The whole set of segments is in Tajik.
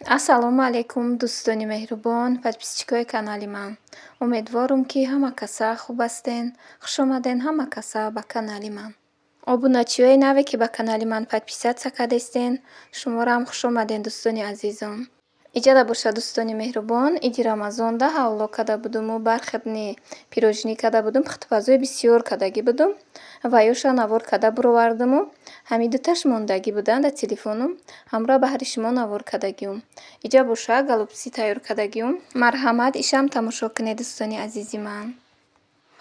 Ассалому алайкум, дӯстони меҳрубон, подписчикои канали ман. Умедворум, ки ҳама каса хуб ҳастен. Хушомаден ҳама каса ба канали ман. Обуначиҳои наве, ки ба канали ман подписаться кардестен, шуморо хушомаден, дӯстони азизом. Иҷада боша, дӯстони меҳрубон, иди Рамазонда ҳавло карда будуму бархатный пирожни карда будум, пухтупазои бисёр кардагӣ будум ва ёша навор карда буровардуму ҳамин дуташ мондагӣ буданд дар телефонум, ҳамроҳ баҳри шумо навор кардагиюм. Иҷа боша, голубцы тайёр кардагиюм. Марҳамат, ишам тамошо кунед, дӯстони азизи ман.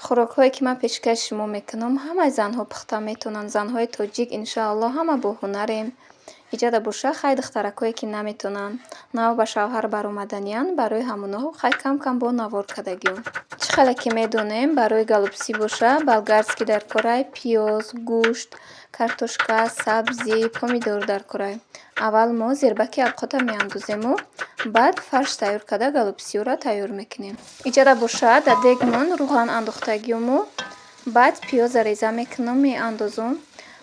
Хӯрокҳое, ки ман пешкаши шумо мекунам, ҳамаи занҳо пухта метавонанд. Занҳои тоҷик, иншоаллоҳ, ҳама боҳунарем. Иҷада боша, хай, духтаракое, ки наметавонанд, нав ба шавҳар баромаданиянд, барои ҳамоноҳо хай кам-кам бо навор кардагиюм. Чӣ хеле ки медонем, барои голубцы боша, болгарский дар корай, пиёз, гӯшт, картошка, сабзӣ, помидор дар корай. Аввал мо зирбаки обқота меандозему, баъд фарш тайёр карда, голубцыёро тайёр мекунем. Иҷада боша, дар дегмон рӯған андохтагиюму баъд пиёза реза мекунам, меандозум.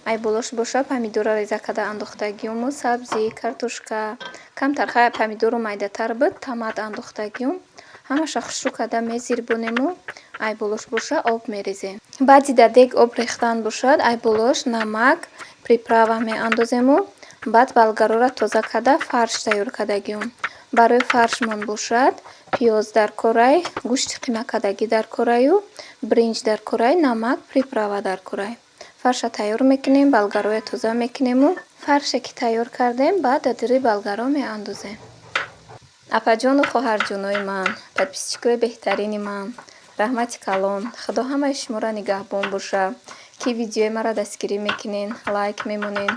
Ай болош боша, помидорро реза карда андохтагиюму сабзӣ, картошка, камтар хай помидору майдатар буд, томат андохтагиюм. Ҳамаша хушрӯ карда мезирбонему ай болош боша, об мерезем. Баъди дар дег об рехтан бошад, ай болош намак, приправа меандозему баъд болгароро тоза карда, фарш тайёр кардагиюм. Барои фаршмон бошад, пиёз дар корай, гӯшти қима кардагӣ дар кораю, бринҷ дар корай, намак, приправа дар корай. Фарша тайёр мекунем, болгароя тоза мекунему фарше, ки тайёр кардем, баъд дар дили болгаро меандозем. Апаҷону хоҳарҷонои ман, подписчикои беҳтарини ман, раҳмати калон. Худо ҳамаи шуморо нигаҳбон боша, ки видеои маро дастгирӣ мекунен, лайк мемонен,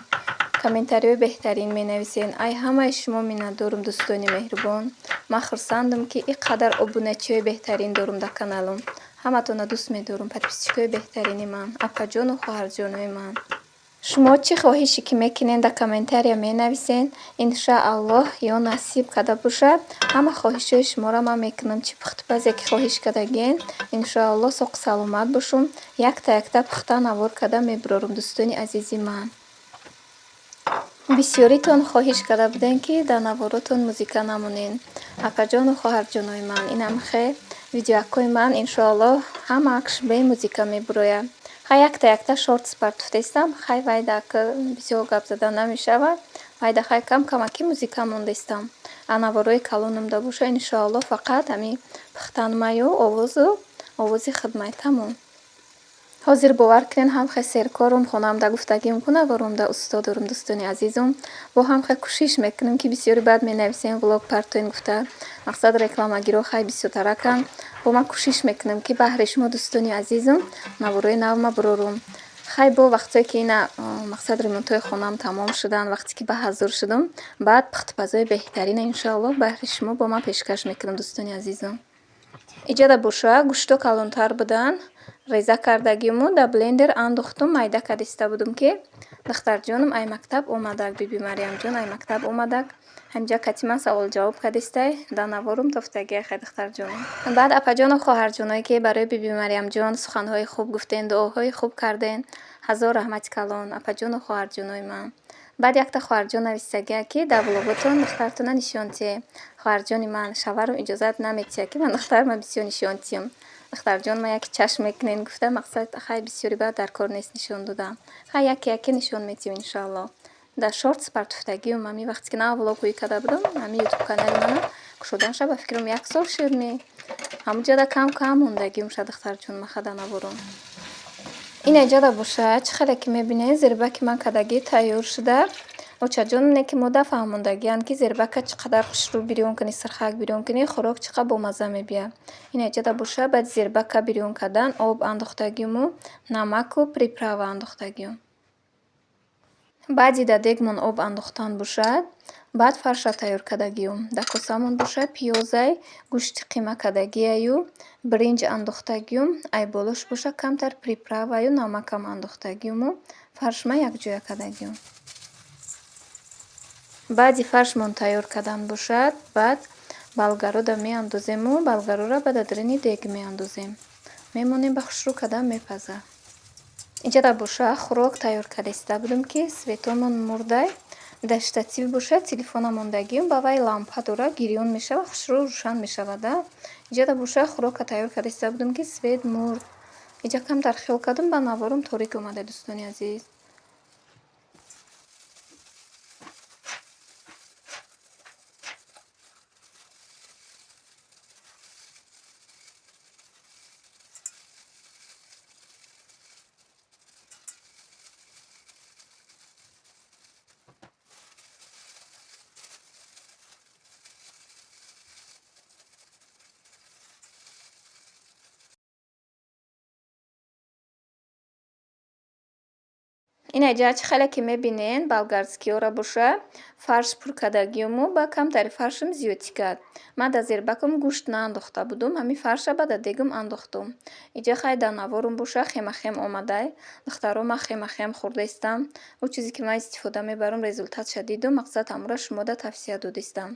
комментариҳои беҳтарин менависен. Ай ҳамаи шумо миннатдорум, дӯстони меҳрубон. Ман хурсандам, ки ин қадар обуначиҳои беҳтарин дорум дар каналам. Ҳаматонро дӯст медорам, подписчикои беҳтарини ман, апаҷону хоҳарҷонои ман. Шумо чӣ хоҳише ки мекунед, дар комментария менависен. Иншааллоҳ, ё насиб карда бошад, ҳама хоҳишҳои шуморо ман мекунам. Чӣ пухтупазе ки хоҳиш кардагиен, иншоаллоҳ, соқу саломат бошум, якта якта пухта, навор карда мебурорам, дӯстони азизи ман. Бисёритон хоҳиш карда будем, ки дар наворотон музыка намонед. Апаҷону хоҳарҷонои ман, инам хе видеоакҳои ман, иншоаллоҳ, ҳамааш бе музыка мебурояд. Хай, якта якта шортс партофтаистам, хай, вайда бисёр гап зада намешавад, вайда хай кам камаки музыка мондаистам. А наворҳои калонамда боша, иншоаллоҳ, фақат ҳамин пухтанмаю овозу овози хидмат, тамом. Ҳозир, бовар кунед, ҳам хе серкорум, хонамда гуфтагиам ку наворумда усто дорум, дӯстони азизум. Бо ҳам хе кӯшиш мекунем, ки бисёри баъд менависем, влог партоен гуфта, мақсад рекламагиро хай бисёртараканд. Бо ман кӯшиш мекунам, ки баҳри шумо, дӯстони азизум, наворҳои навма бурорум. Хай, бо вақтое ки ина мақсад ремонтҳои хонаам тамом шуданд, вақте ки ба ҳазур шудум, баъд пухтупазҳои беҳтарина, иншоаллоҳ, баҳри шумо бо ман пешкаш мекунам, дӯстони азизум. Иҷада боша, гӯшто калонтар буданд, реза кардагиму дар блендер андохтум, майда кардиста будум, ки духтарҷонам ай мактаб омадак, биби Марьямҷон ай мактаб омадак, ҳаминҷа кати ман савол-ҷавоб кардистай, дар наворум тофтагия хай духтарҷонам. Баъд апаҷону хоҳарҷоное, ки барои биби Марьямҷон суханҳои хуб гуфтен, дуоҳои хуб карден, ҳазор раҳмати калон, апаҷону хоҳарҷонои ман. Баъд якта хоҳарҷон нависагия, ки дар влоготон духтартона нишон тиҳе. Хоҳарҷони ман, шавҳарам иҷозат наметиҳад, ки ман духтарама бисёр нишон тиҳам. Духтарҷон ма яке чашм мекунен гуфта, мақсад хай бисёри баъд дар кор нест нишон додан. Хай, яке яке нишон метиҳем, иншоаллоҳ. Дар шортс партофтагиум, ҳамин вақте ки нав влог ҳуй карда будам, ҳамин ютуб канали мана кушодан ша, ба фикрам, як сол шуд ме, ҳамунҷода кам кам мондагиум ша, духтарҷон маха дар наворон. Ин иҷода боша, чӣ хеле ки мебинед, зирбаки ман кардагӣ тайёр шуда. Очаҷон не ки мода фаҳмондагианд, ки зирбака чӣ қадар хушрӯ бирён кунӣ, сирхак бирён кунӣ, хӯрок чӣ қадр бомазза мебиёяд. Ин иҷода боша, баъди зирбака бирён кардан, об андохтагиуму намаку приправа андохтагиум. Баъди дар дегмон об андохтан бошад, баъд фарша тайёр кардагиум. Дар косамон боша, пиёзай, гӯшти қима кардагиаю бринҷ андохтагиум, ай болош боша, камтар приправаю намакам андохтагиуму фаршма якҷоя кардагиум. Баъди фаршмон тайёр кардан бошад, баъд болгарода меандозему болгароро баъд дар даруни дег меандозем. Мемонем, ба хушрӯ кардан мепазад. Инҷода боша, хӯрок тайёр карда истода будам, ки светомон мурдай. Дар штатив боша телефона мондагиюм, ба вай лампа дора, гирён мешава, хушрӯ рӯшан мешавада. Иҷада боша хӯрока тайёр карда истода будам, ки свет мурд. Иҷа камтар хиёл кардам, ба наворум торик омада, дӯстони азиз. Ина иҷа чӣ хеле ки мебинен, болгарскиёра боша фарш пур кардагиюму ба камтари фаршам зиёдтӣ кард. Ман дар зербакам гӯшт наандохта будум, ҳамин фарша ба дар дегам андохтум. Иҷа хай дар наворум боша хемахем омадай. Духтаро, ман хемахем хӯрдаистам. Ӯ чизе ки ман истифода мебарам, результатша дидум, мақсад ҳамура шумода тавсия додистам.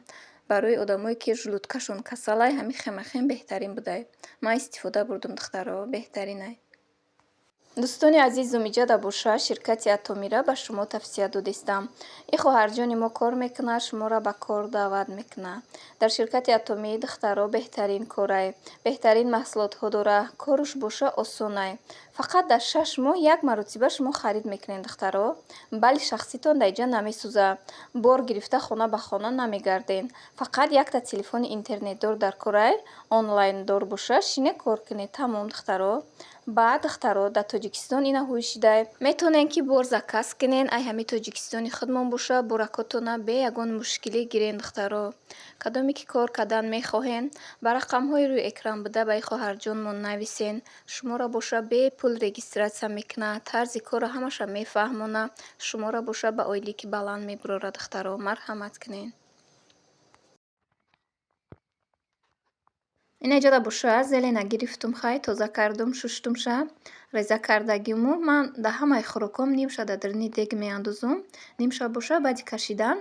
Барои одамое ки желудкашон касалай, ҳамин хемахем беҳтарин будай. Ман истифода бурдум, духтаро, беҳтаринай. Дӯстони азизум, иҷада боша ширкати Атомира ба шумо тавсия додистам. И хоҳарҷони мо кор мекунад, шуморо ба кор даъват мекунад. Дар ширкати Атомӣ, духтаро, беҳтарин корай, беҳтарин маҳсулотҳо дора, коруш боша осонай. Фақат дар 6 моҳ як маротиба шумо харид мекунед, духтаро. Бали шахситон дар иҷа намесӯза. Бор гирифта хона ба хона намегарден. Фақат якта телефони интернетдор дар корай, онлайндор боша, шине кор кунед. Тамом, духтаро. Баъд, духтаро, дар Тоҷикистон ина ҳуй шидай. Метавонем ки бор заказ кунен, ай ҳами Тоҷикистони худмон боша, боракотона бе ягон мушкилӣ гирен, духтаро. Кадоме ки кор кардан мехоҳен, ба рақамҳои рӯи экран буда ба и хоҳарҷонмон нависен. Шуморо боша бепул регистрация мекунад, тарзи корро ҳамаша мефаҳмона, шуморо боша ба ойлики баланд мебурора, духтаро, марҳамат кунен. Ина иҷода боша зелена гирифтум, хай тоза кардум, шуштумша, реза кардагиму ман дар ҳамаи хӯрокҳом нимша дар даруни дег меандозум, нимша боша баъди кашидан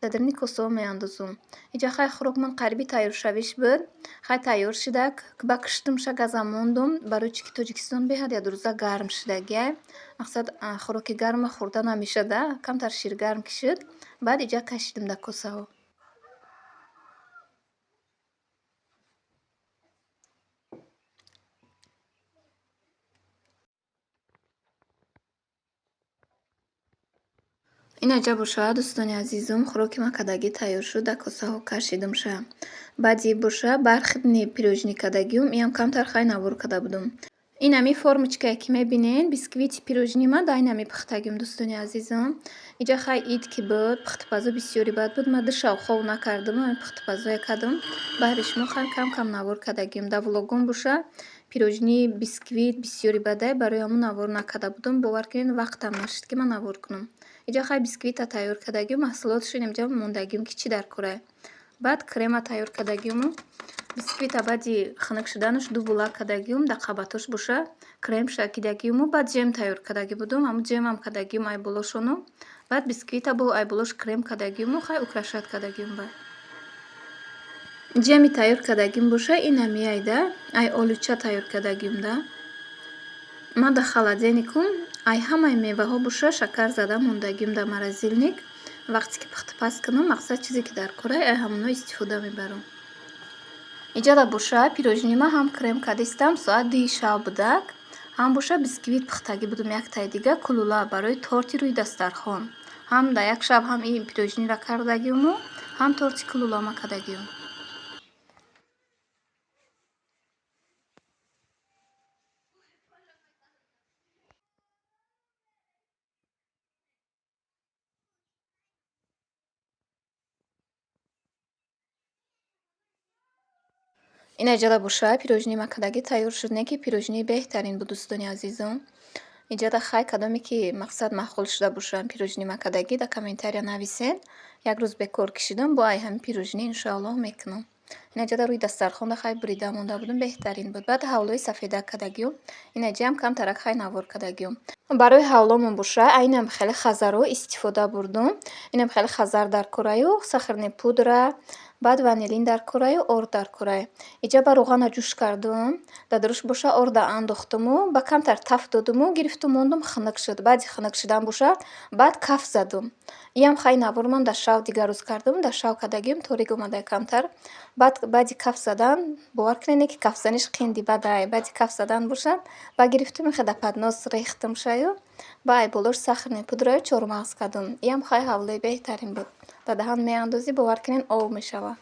дар даруни косаҳо меандозум. Иҷа хай хӯрок ман қариби тайёршавиш буд. Хай тайёр шидак, ба киштумша газа мондум, барои чӣ ки Тоҷикистон беҳад як рӯза гарм шидагиай. Мақсад, хӯроки гарма хӯрда намешада, камтар ширгарм ки шуд, баъд иҷа кашидим дар косаҳо. Ина ҷа боша, дӯстони азизум, хӯроки ман кадагӣ тайёр шуд, дар косаҳо кашидумша. Баъди боша бархитни пирожни кадагиум, иам камтар хай навор када будум. Ин ҳами формочкае ки мебинен, бисквити пирожни ман дар ин ҳами пухтагиум, дӯстони азизум. Иҷа хай ид ки буд, пухтупазо бисёри бад буд, ман 2 шав хов накардам, ҳами пухтупазое кардам. Баҳри шумо хай кам кам навор кардагиум. Дар влогом боша пирожни, бисквит бисёри бадай, барои ҳамун навор накарда будум. Бовар кунед, вақтам нашуд, ки ман навор кунам. Иҷа хай бисквита тайёр кардагиум, маҳсулоташо инҷа мондагиум, ки чӣ дар корай. Баъд крема тайёр кардагиуму бисквита баъди хунук шуданаш ду була кардагиум, дар қабатош боша крем шакидагиуму баъд ҷем тайёр кардагӣ будум, ҳамун ҷемам кардагиум ай болошону баъд бисквита бо ай болош крем кардагиуму хай украшать кардагиум. Баъд ҷеми тайёр кардагим боша ин ҳамияйда, ай олуча тайёр кардагиум да. Ман дар холодильникум ай ҳамаи меваҳо боша шакар зада мондагиум дар морозильник. Вақте ки пухтупаз кунам, мақсад, чизе ки дар корай, ай ҳамоно истифода мебарам. Иҷада боша пирожнима ҳам крем кардистам, соат 2-и шаб будак, ҳам боша бисквит пухтагӣ будум, яктаи дига кулула барои торти рӯи дастархон. Ҳам дар як шаб ҳам ин пирожнира кардагиуму ҳам торти кулулама кардагиум. Ина иҷода боша пирожни макардагӣ тайёр шуд, не ки пирожни беҳтарин буд, дӯстони азизум. Иҷода хай кадоме ки мақсад маъқул шуда бошанд пирожни макардагӣ, дар комментария нависен. Як рӯз бекор кишидам, бо ай ҳамин пирожни иншоаллоҳ мекунам. Ина иҷода рӯи дастархонда хай бурида монда будум, беҳтарин буд. Баъд ҳавлои сафедак кардагиум. Ина иҷаам камтарак хай навор кардагиум. Барои ҳавломон боша айнам хеле хазарҳо истифода бурдум. Инам хеле хазар дар кораю, сахарный пудра, Баъд ванилин дар кораю орд дар корай. Иҷа ба равғана ҷӯш кардум, дар дуруш боша орда андохтуму ба камтар таф додуму гирифтум, мондум, хунук шуд. Баъди хунук шудан боша, баъд каф задум. Иам хай наворумам дар шав дигар рӯз кардум, дар шав кардагим, торик омадай камтар. Баъд баъди каф задан, бовар кунед, ки кафзаниш қинди бадай. Баъди каф задан боша, ба гирифтум, ихе дар поднос рехтум шаю, ба ай болош сахарный пудраю чормағз кардум. Иам хай ҳавлои беҳтарин буд. Дар даҳан меандозӣ, бовар кунед, об мешавад.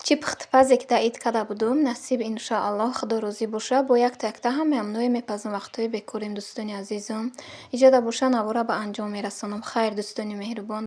Чӣ пухтупазе ки дар ид карда будум, насиб, иншоаллоҳ, Худо розӣ боша, бо якта якта ҳамаи амное мепазам вақтҳои бекорим, дӯстони азизум. Иҷода боша, навора ба анҷом мерасонам. Хайр, дӯстони меҳрубон.